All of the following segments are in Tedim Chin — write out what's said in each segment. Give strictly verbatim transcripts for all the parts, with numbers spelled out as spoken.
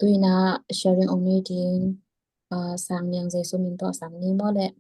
Tu-in ah sharing ong nei ding, ah, Sang Niang Jesu min tawh sang ni maw le.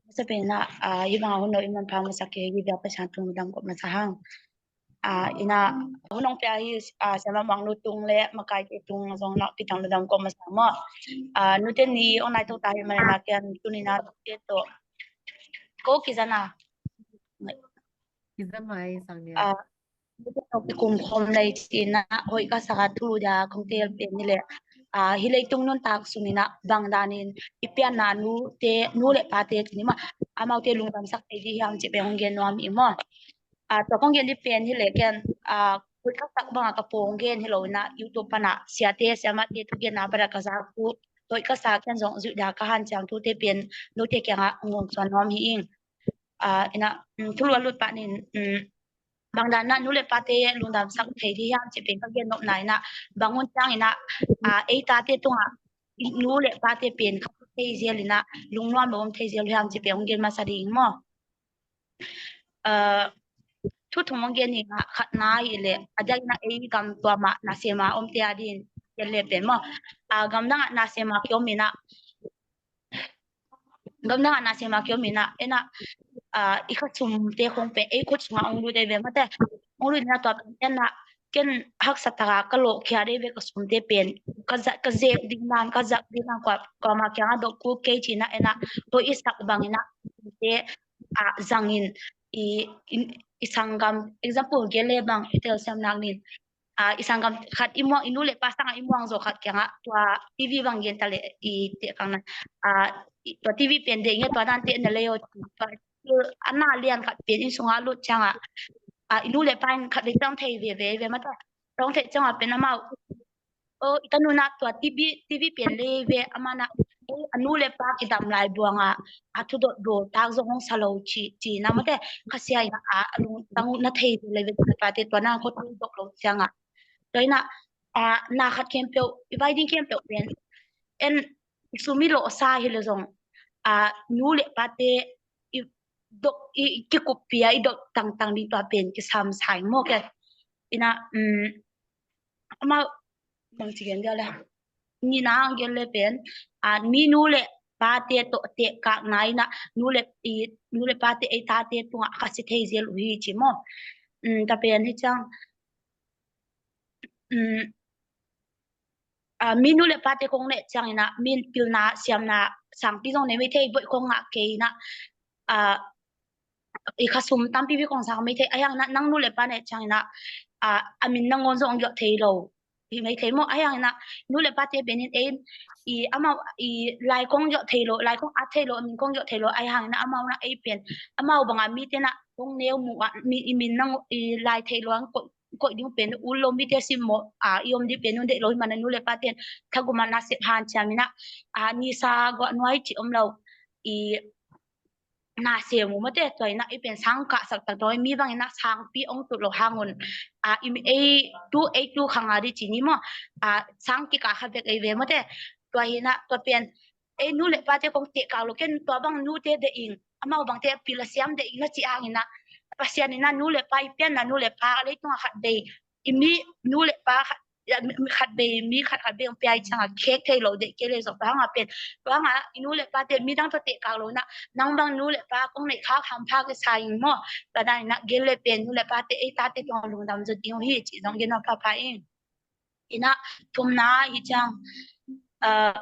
Masa pen ah, ah, hi bang a hun lo i manpha masa kei hi bia Pasian tung dam kop masa hang. Ah, ina hun ong pia hi, ah, Siama Muang Nu tung le makai te tung zong na pitang dam kop masa maw. Ah, nute ni ong nai to ta hi mana na kian tuni na te to. Ko kizana. Kizan mai Sang Niang. Ah, kikum khom lei cina hoih ka saka thulu dia kong tel pen ni le. Ah, hi leitung nuntak sungina bang danin i pianna nu te, nu le pa te cini ma, amaute lungdamsak thei di hiam ci pen hong gen nuam i maw. Ah, tua kong gen di pen hi le ken, ah, hoih ka sak banga ka pong gen hi lo ina YouTube pana siate siamate thu genna bada ka zak tu hoih ka sa ken zong zuih dia ka hanciang tute pen nute kianga ngong suan nuam hi ing. Ah, ina, mm, thulu a lut panin, mm, bang dan na nu le pate lungdamsak thei di hiam ci pen ka gen nopna ina bang hun ciang ina, ah, ei tate tunga nu le pate pen ka thei zel ina lungnuam lo om thei zel hiam ci pen hong gen masa ding maw. Ah, thu thum hong gen ina khatna hi le a diak ina ei gam tua ma na sema om te a din gen le pen maw. Ah, gam danga na sema ki om ina gam danga na sema ki om ina ena, ah, i khasum te khong pen ei khut sunga ong lut ei ve mate. Ong lut ina tua pen ena ken haksa taka ka lo kia dei ve ka sum te pen ka zak, ka zek ding nan, ka zak ding nan kua, kua ma kianga dok kul kei cina ena to i sak bang ina te, ah, zangin i, i, i sanggam example gele bang i tel siam nak nin. Ah, i sanggam khat i muang, i nu le pa sanga i muang zo khat kianga tua TV bang gen ta le i te kang na. Ah, i, tua TV pen de nge tua dan te na le yo tua ana lian khat pen in sunga lut cianga. Ah, i nu le pa in khat le tang thei ve ve ve mata. Tang thei cianga pen amau. O, i tanu na tua TV, TV pen le ve amana. A nu le pa kidam lai buanga a thudot do tak zong hong sa lo ci, ci na mate. Khasia ina a, a lungtang na thei le ve tua te tua na khot dok lo cianga. Tua ina, ah, na khat khempeuh, i vai ding khempeuh pen en i sum i lawhsa hi le zong, ah, nu le pate i dok, i, i kikuppia i dok tangtang ding tua pen kisam sai maw ke. Ina, um, amau bang ci gen dia le. Nina ang gen le pen, ah, mi nu le pate tawh tehkakna ina nu le, i, nu le pate ei tate tunga khasi thei zel uh hi ci maw. Um, ta pen hi ciang, um, ah, mi nu le pate kong neh ciang ina min pilna siamna sangpi zong nei mei thei boih kong ngah kei ina, ah, i khasum tampi pi kong sang mei thei a hiang ina nang nu le pa neh ciang ina, ah, a min nangawn zong giawh thei lo. Hi mei thei maw a hiang ina nu le pate pen in ei i amau i lai kong giawh thei lo, lai kong at thei lo, a min kong giawh thei lo a hiang ina amau na ei pen amau banga mite na kong neu mu a mi, i min nang i lai thei lo ang koih koih ding pen ul lo mite simmawh a i om ding pen un deih lo hi mana nu le pate in thaguma na sep hanciam ina, a, nisa guah nuai cih om lo i na sem uh mate tua ina i pen sang kahsak tak tua mi bang ina sangpi ong tut lo hang un, a, i mi ei tu ei tu khanga di ci ni maw, a, sang kikah kha bek ei ve mate tua hi ina tua pen ei nu le pate kong tehkak lo ken tua bang nute deih ing amau bangte pil a siam deih ing na cih hang ina Pasian ina nu le pa i pianna nu le pa leitunga khat bei i mi nu le pa khat, khat bei mi khat khat bei ong pia i cianga khek thei lo deih kei le zong tua hanga pen tua hanga i nu le pate mi dang tua tehkak lo ina nang bang nu le pa kong neih khak ham phak i sa ing maw tua dan ina gel le pen nu le pate ei tate tua lungdam zot ding uh hi cih zong gen nuam pha pha ing. Ina thumna hi ciang, ah,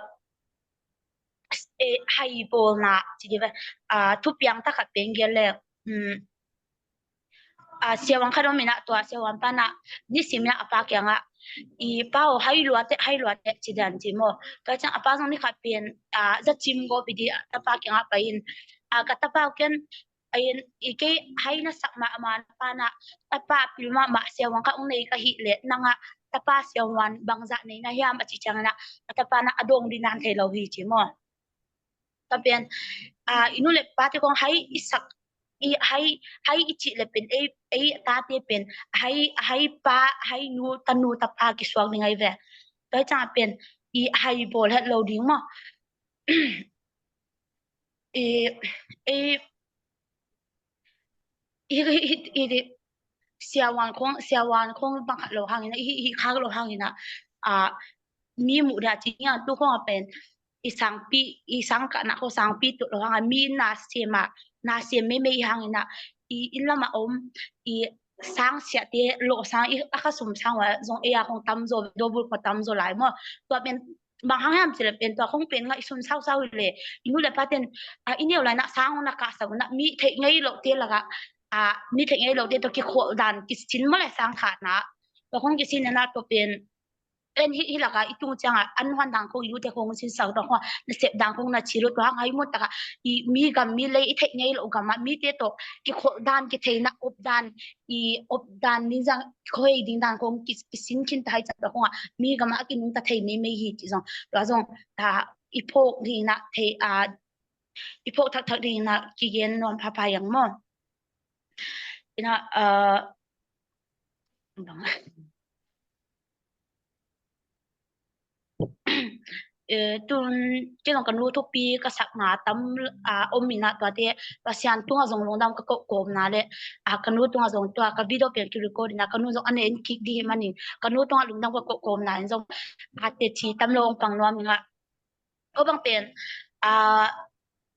eh, hai bawlna ci di ve, ah, thupiang takhat pen gel le, um, ah, siavuan khat om ina tua siavuan pana nisim ina a pa kianga i pa aw hai luate hai luate ci dan ci maw tua ciang a pa zong ni khat pen, ah, zacim gawp i di a tapa kianga pai in, ah, ka tapa aw ken a in i kei hai na sak mahmah na pana tapa pil mahmah siavuan khat ong nei ka hih leh nanga tapa siavuan bangzah nei na hiam a cih ciangina a tapa na a dong dinan thei lo hi ci maw. Tapian, ah, i nu le pate kong hai i sak i hai, hai i cih le pen ei, ei tate pen hai, hai pa hai nu tanu tapa kisuak ding ai ve. Tua hi cianga pen i hai bawl het lo ding maw. I, i, i, i, i, i, siavuan khong, siavuan khong bang khat lo hangina, i, i, i khak lo hangina, a, mi muh dia ci ngiang tu khong a pen i sangpi, i sangkahna khong sangpi tuh lo hang a mi na sem a, na sem meimei hang ina, i inn lam a om i sang siate lo sang i a kha sum sang wa zong ei a khong tam zo, dobul khong tam zo lai maw. Tua pen bang hang hiam ci le pen tua khong pen nga i sum sau sau hi le i nu le pa ten, a, i neu lai na sang na kah sak na mi theih ngei lo te lak a, a, mi theih ngei lo te tua kikhol dan kisin maw le sang khat na. Tua khong kisin na tua pen en hi, hi lak a i tung ciang a an huan dan khong i nu te khong sin sau tua khong na sep dan khong na ci lo tua hang hai mun tak a i mi gam mi lei i theih ngei lo gam a mi te tua kikhol dan kitheihna op dan i op dan ning zang khoi ding dan khong ki, kisin khin ta hai ciang tua khong a mi gam a kinung ta thei meimei hi ci zong tua zong, a, i phok ding na thei, a, i phok thakthak ding na kigen nuam phapha yang maw. Ina, a, bang. Eh, tun kei zong ka nu thupi ka sakna tam, a, om ina tuate Pasian tungah zong lungdam ka koh kawmna le, a, ka nu tungah zong tua ka video pen ki record ina ka nu zong a nen kik dih manin ka nu tungah lungdam ka koh kawmna in zong a te ci tam lo ong pang nuam ina. Ko bang pen, a,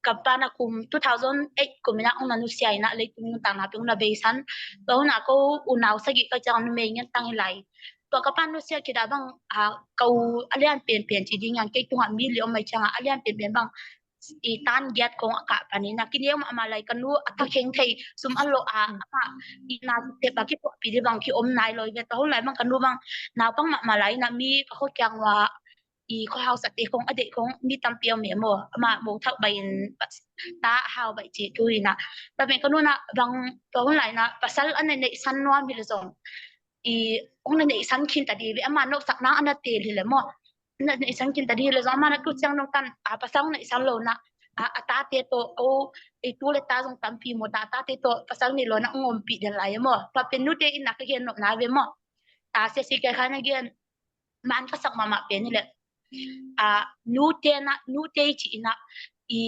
ka pa na kum two thousand eight kum ina ong na nusia ina leitung nuntakna pi ong na beisan. Tua huna ko unau sagih ka ciang numei ngen tang i lai. Tua ka pa nusia kida bang, a, ka u a lian penpen ci ding yang kei tungah mi li om mai ciang a lian penpen bang i tan giat kong a kah pan ina kiniang mahmah lai ka nu a thakheng thei sum a lo a ama i na tep a kituahpi di bang ki om nai lo i ve tua hun lai bang ka nu bang naupang mahmah lai ina mi ka khuakiang ua i khuahau sate khong a deih khong mi tampi om e maw. Ama mo thak bai in ta hau bai ci tu ina. Tua pen ka nu na bang tua hun lai na pasal a na neihsan nuam hi le zong i ong na neihsan khin ta di ve ama noksak nang a na tel hi le maw. Na neihsan khin ta di hi le zong ama na tu ciang nong tan a pasal ong neihsan lo na a, a tate tawh o i tu le ta zong tampi maw ta a tate tawh pasal nei lo na ong ompih den lai e maw. Tua pen nute ina ka gen nopna ve maw. Ta sia si kai kha na gen man ka sak mahmah pen hi le, a, nute na, nute i ci ina i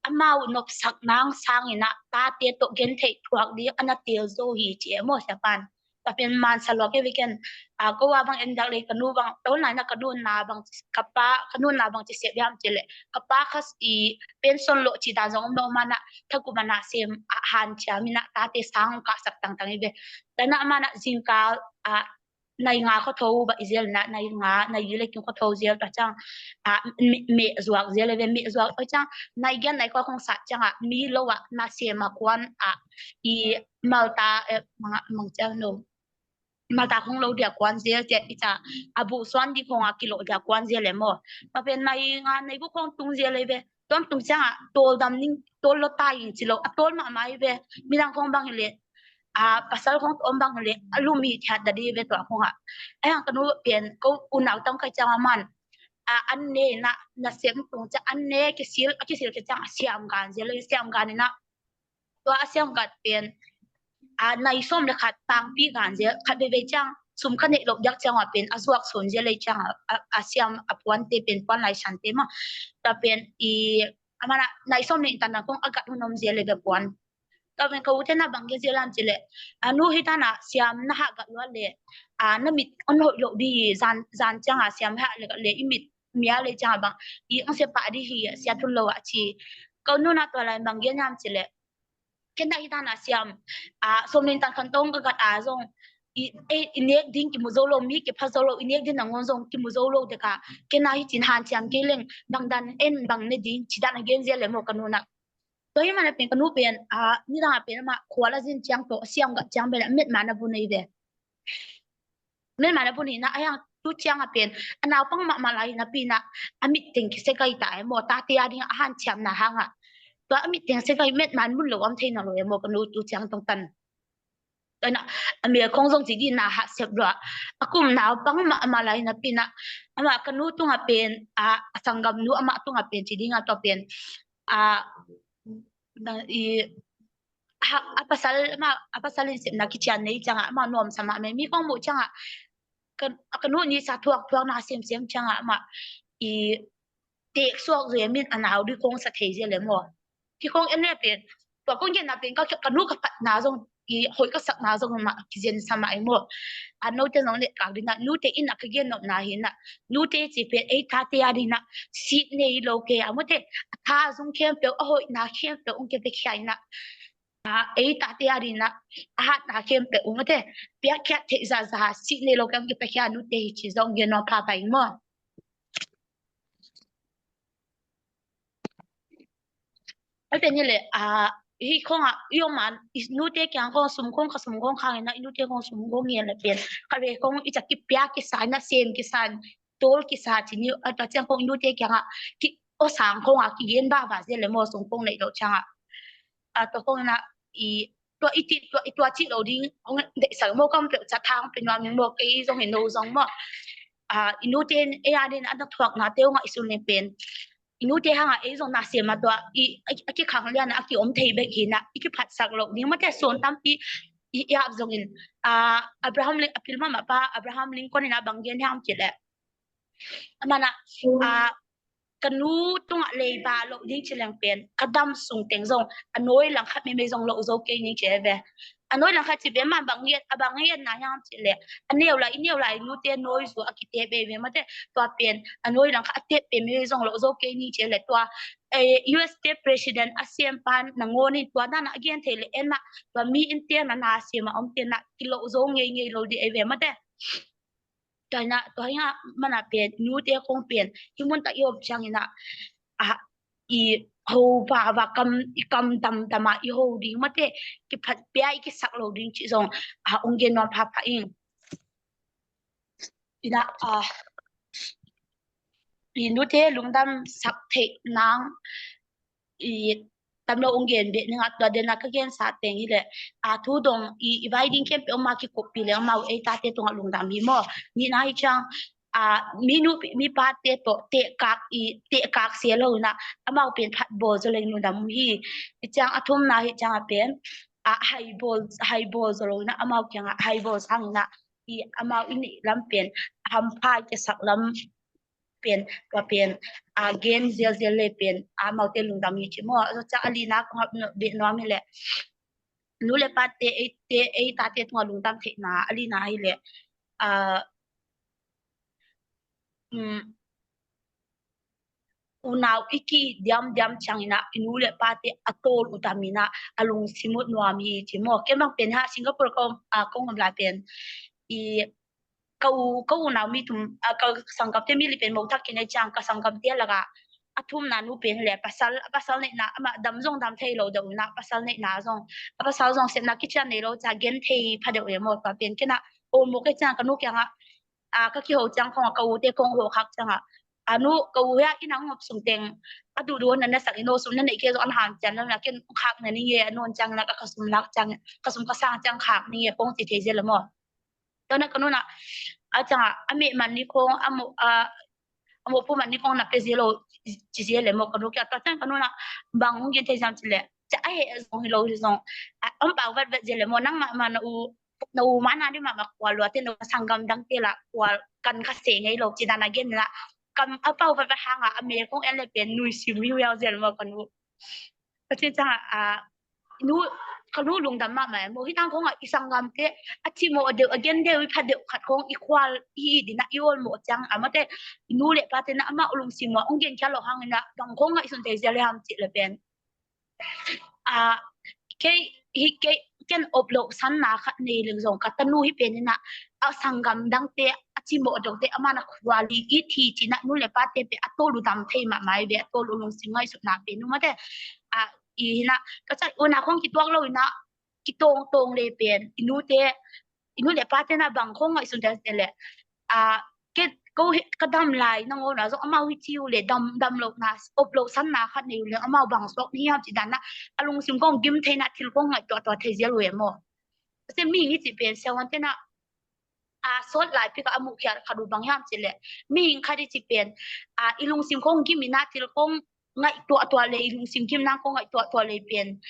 amau nopsak nang sang ina tate tawh gentheih thuak ding a na tel zo hi ci e maw sia pan. Ka pen man sa luak e ve ken, a, ko a bang en dak lei ka nu bang to nai na ka nu na bang ka pa ka nu na bang ci sep yam ci le ka pa kha i pension lo ci dan zong om lo mana thakum a na sem a han ciam ina tate sang ka sak tangtang i ve. Dana mana zingkal a nai nga khuatho ba i zel na, nai nga, nai li le king khuatho zel ta ciang, a, meh, meh zuak zel le ve, meh zuak oi ciang, nai gen nai kua khong sat ciang a, mi lo a, na sem a kuan a, i malta, eh, mang, mang ciang no. Malta khong lo dia kuan zel te, i ta, a bu suan di khong a kilo dia kuan zel le maw. Tua pen nai nga, nai gu khong tung zel le ve, tuam tung ciang a, tol dam ning, tol lo ta ing ci lo, a tol mahmah i ve, midang khong bang i le, a, pasal khong om bang le a lum hi thiat dadi ve tua khong a. A yang ka nu pen ko unau tang kai ciang a man. A, an ne na, na sem tung ciang an ne kisil, a kisil ke ciang a siam gan zel, siam gan ina. Tua a siam gan pen, a, nai som le khat tangpi gan zel, khat veve ciang, sum ka nei lo diak ciang a pen, a zuak sun zel le ciang a, a, a siam a puan te pen, puan lai san te ma. Tua pen i, a mana, nai som le in tan na kong a gat hun om zel le ve puan. Tua pen ka u te na bang gen zel lam ci le. A nu hi ta na siam na hah gat lua le. A na mit on hoih lo di zan, zan ciang a siam hah le gat le i mit mia le ciang a bang. I ang se pa di hi a sia tun lo a ci. Ka u nu na tua lai bang gen yam ci le. Ken na hi ta na siam. A som nin tan khan tong ka gat a zong. I, e, i nek ding ki mu zo lo mi ki pha zo lo i nek ding na ngon zong ki mu zo lo te ka. Ken na hi cin han siam ke leng bang dan en bang ne ding ci dan a gen zel le mo ka nu na. Tua hi mana pen ka nu pen, a, nidang a pen ama khua la zin ciang tawh, a siam gat ciang pen, a met mana bu nei ve. Met mana bu nei na, a yang tu ciang a pen, a naupang mahmah lai na pi na, a mit teng kise kai ta e maw, tate a ding a han ciam na hang a. Tua a mit teng se kai met man mun lo am thei na lo e maw, ka nu tu ciang tong tan. Tua na, a mel khong zong ci di na hah sep lua. A kum naupang mahmah lai na pi na, ama ka nu tung a pen, a, a sanggam nu ama tung a pen ci ding a tua pen. A, na, i, ha, a pasal, ama, a pasal in sepna kician nei ciang a, ama nuam sa mah me, mi khong muh ciang a, ka, ka nu ni sa thuak, thuak na sem, sem ciang a, ama, i, tek suak zui a min a nau di khong sa thei zia le maw. Ki khong en le pen, tua khong gen na pen, ka, ka nu ka phat na zong, i hoih ka sakna zong mah kizen sa mah i maw. A note zong le kak dina, nute in a ka gen nopna hi na, nute ci pen ei tate a dina, sit nei lo kei a mawte, a tha zong khempeuh, a hoihna khempeuh ong kipekhia ina, a ei tate a dina, a hatna khempeuh ong mawte, piakkhiat theih zaza, sit nei lo kei ong kipekhia nute hi ci zong gen nuam pha pai maw. A te ni le, a, hi khong a, i om an, i nute kiang khong sum khong, ka sum khong khang ina, i nute khong sum khong ngen le pen. Ka ve khong i cak kipia kisa ina, sem kisa, tol kisa ci ni, a tua ciang khong i nute kiang a, ki, o sang khong a, ki gen ba ba zel le maw sum khong nei lo ciang a. A, tua khong ina, i, tua i ti, tua, i tua ci lo ding, hong deihsak maw kam peuh ca thang pe nuam ning maw, kei zong hi no zong maw. A, i nute, ei a dina, a na thuakna te ong a i sun le pen. I nute hanga ei zong na siam a tua, i, a, a kikhang lian a, a kiom thei bek hi na, i kiphatsak lo ding, mate suan tampi, i, i ap zongin, a, Abraham Lin-, a pil mama pa, Abraham Lincoln ina bang gen hiam ci le. Amana, a, ka nu tungah leiba lo ding ci leng pen, ka dam sung teng zong, a nawi langkhat meimei zong lo zo kei ning ci ve. A nawi langkhat ci pen man bang ngiat, a bang ngiat na hiam ci le. A neu lai, i neu lai, nute nawi zu a kite bei ve mate, tua pen, a nawi langkhat a tep pen meimei zong lo zo kei ning ci le. Tua, eh, U S te president a siam pan na ngawnin tua dan a gen thei le en na, tua mi in te na na siam a om te na, kilo zo ngei ngei lo di ei ve mate. Tua ina, tua ina mana pen, nute khong pen, hi mun tak i om ciang ina, a, i ho ba ba kam, i kam tam tam a, i ho ding mate, kiphat pia i kisak lo ding ci zong, a, ong gen nuam pha pha ing. Ina, a, i nute lungdam sak theih nang, i tamlo ong gen beh ning a tua dena ka gen sa teng hi le, a, thu dong i, i vai ding khempeuh ong ma kikuppi le ong mau ei tate tungah lungdam hi maw. Nihna hi ciang, a, mi nu, mi pate tawh tehkak i, tehkak sia lo ina, amau pen phat bawl zaw leng lungdam hi. I ciang a thumna hi ciang a pen, a, hai bawl, hai bawl zaw lo ina, amau kiang a hai bawl sang ina, i amau i neih lam pen, hampha i kiasak lam pen, tua pen, a, gen zialzial le pen, a, amaute lungdam hi ci maw. A zo ciang a lina kong hap beh nuam hi le. Nu le pate, ei, te, ei tate tungah lungdam theihna, a lina hi le. A, um, unau i ki diamdiam ciang ina, i nu le pate a tol u dam ina, a lungsim uh nuam hi ci maw. Ken bang pen ha, Singapore kong, a, kong om lai pen. I, ka u, ka unau mi thum, a, ka sanggamte mi li pen mo thak kinei ciang ka sanggamte laka a thumna nu pen le pasal, a pasal neihna, ama dam zong dam thei lo deuh ina, pasal neihna zong, a pasal zong sepna kician nei lo ca gen thei pha deuh e maw, tua pen kena, o mo ke ciang ka nu kianga, a, ka kiho ciang khong a, ka ute kong ho khak ciang a, a nu, ka u hia inn a ngop sung teng a duhduh na na sak in, o sum na neih kei zong an han cian lo na, ken khak na ning e, a nu'n ciang na ka, ka sum lak ciang, ka sum ka sang ciang khak ning e kong ci thei zel e maw. Tua na ka nu'n a, a ciang a, a meh man ni khong, a mo, a, a mo pu man ni khong na pe zel lo ci zel e maw, ka nu kia. Tua ciang ka nu'n a, bang hong gen thei zam ci le, ca a he zong hi lo hi zong, a, om pau vet vet zel e maw, nang mah, mah na u, na u mah na di mah mah khual lua te, na u sanggam dang te la khual kan kha se ngei lo ci dan a gen na. Kam a pau vet vet hang a, a mel kong en le pen nui sim hi hiau zel maw ka nu. Ka cin ciang a, a, nu, ka nu lungdam mahmah e maw. Hi tang khong a i sanggamte a cimawh deuh, a gen deuh, i pha deuh khat khong i khual i din a i awlmawh ciang a, mate, i nu le pate na amah lungsim maw, ong gen kia lo hang ina bang khong a i sun thei zel e ham cih le pen. A, kei, hi kei, ken op loh sanna khat nei leng zong ka tanu hi pen ina, a sanggam dangte, a cimawh dongte, amah na khual i it hi ci na, nu le pate pe a tolu dam thei mahmah i ve, a tolu lungsim ngaihsutna pen nu mate. A, i hi na, ka ca, una khong kituak lo ina, kitawngtawng le pen, i nute, i nu le pate na bang khong ngaihsun te le, a, ke, ko hi, ka dam lai nangawn a zong amau hi ci uh le dam, dam lohna, op loh sanna khat nei uh le amau bang suak ni hiam ci dan na, a lungsim kong gim thei na thil kong ngaihtuahtuah thei zel uh e maw. Sia mi hi ci pen sia wan te na, a, sawt lai pika a muhkhiat khat uh bang hiam ci le, mihing khat i ci pen, a, i lungsim kong gim ina thil kong ngaihtuahtuah le, i lungsim gim nang kong ngaihtuahtuah le pen,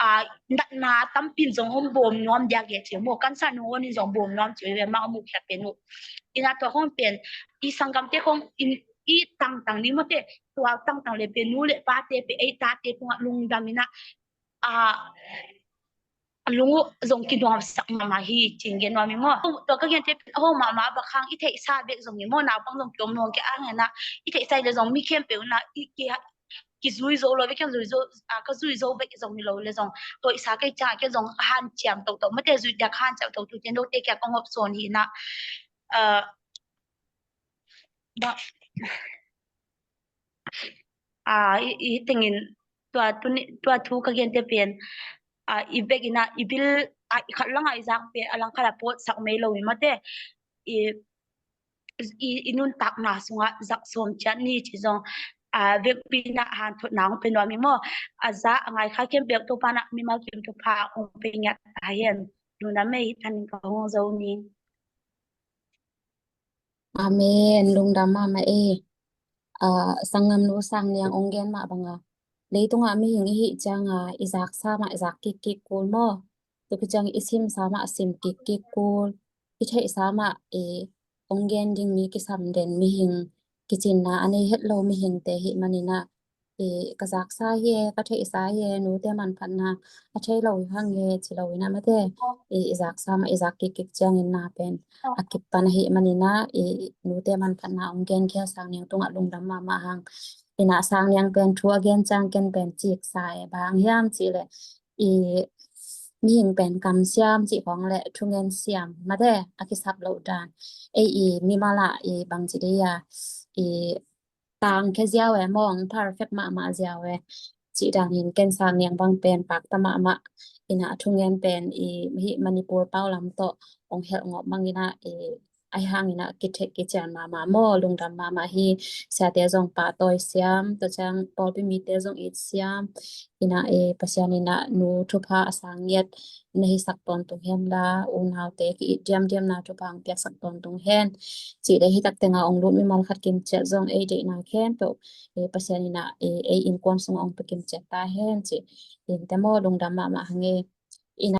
a, natna tampin zong hong bawm nuam diak e ci maw, cancer nung onin zong bawm nuam ci ve, ma a muhkhiat pen uh. Ina tua kong pen, i sanggamte kong in, i tangtang ni mawte, tua tangtang le pen nu le pate pe, ei tate kong a lungdam ina, a, a lung uh zong kinuamsak mahmah hi, ci-in gen nuam hi maw. Tua ka gente pen a ho mahmah a bang hang i theihsa bek zong hi maw, naupang zong kiom nuam kei a hang hi na, i theihsa hi le zong mi khempeuh na i ki kizui zo lo ve, ken zui zo, a, ka zui zo bek zong hi lo le zong, tua i sa kei ciang ken zong hanciam toto, mate zui diak hanciam toto, tute note kia kong hop sawn hi na, a, ba, a, i, i tengin tua, tu ni, tua thu ka gente pen, a, i bek ina, i bil, a, i khat langa i zak pen, a lang khat a pawtsak mei lo i mate, i, i, i nuntakna sungah zak sawm ciat ni ci zong, a, vekpi na hanthotna hong pe nuam hi maw. A za a ngai kha khempeuh Topa na mimal kim thupha hong pe ngiat ta hen. Nuna mei thanin ka hong zo ni. Amen. Lungdam mahmah e. A, sanggam nu Sang Niang hong gen mah banga, leitungah mihing i hih cianga i zaksa mah i zak kikkik kul maw? Tua khit ciang i simsa mah sim kikkik kul, i theihsa mah i hong gen ding mi kisam den mihing, kicinna a nei het lo mihingte hih maninah, i ka zaksa hi e, ka theihsa hi e, nute manphatna a thei lo hi hang e, ci lo inah mate, i, i zaksa mah i zak kikkik ciangin na pen a kippan ahih maninah, i, nute manphatna hong gen khia Sang Niang tungah lungdam mahmah hang. Inah Sang Niang pen thu a gen ciang ken pen ciksa e, bang hang hiam cihleh i mihing pen kamsiam cih khawng le thungen siam mate a kisap loh dan. Ei i mimal ah i bangci dei a i tangkhia ziau e, mawng perfect mahmah ziau e. Cih dan hin ken Sang Niang bang pen pakta mahmah. Inah thungen pen i hih Manipur pau lam tawh hong helh ngawh mang inah i ahi hang inah kitheih kician mahmah maw, lungdam mahmah hi. Siate zong pahtawi siam, tua ciang pawlpi mite zong it siam. Inah i Pasian inah nu thupha a sang ngiat na hisak tawntung hen la, unaute ki-it diamdiamna thupha hong piaksak tawntung hen. Cih dei hi tak tenga hong lut mimal khat kim ciat zong ei deihna khempeuh i Pasian inah i ei innkuan sungah hong pe kim ciat ta hen cih. Innte maw, lungdam mahmah hang e.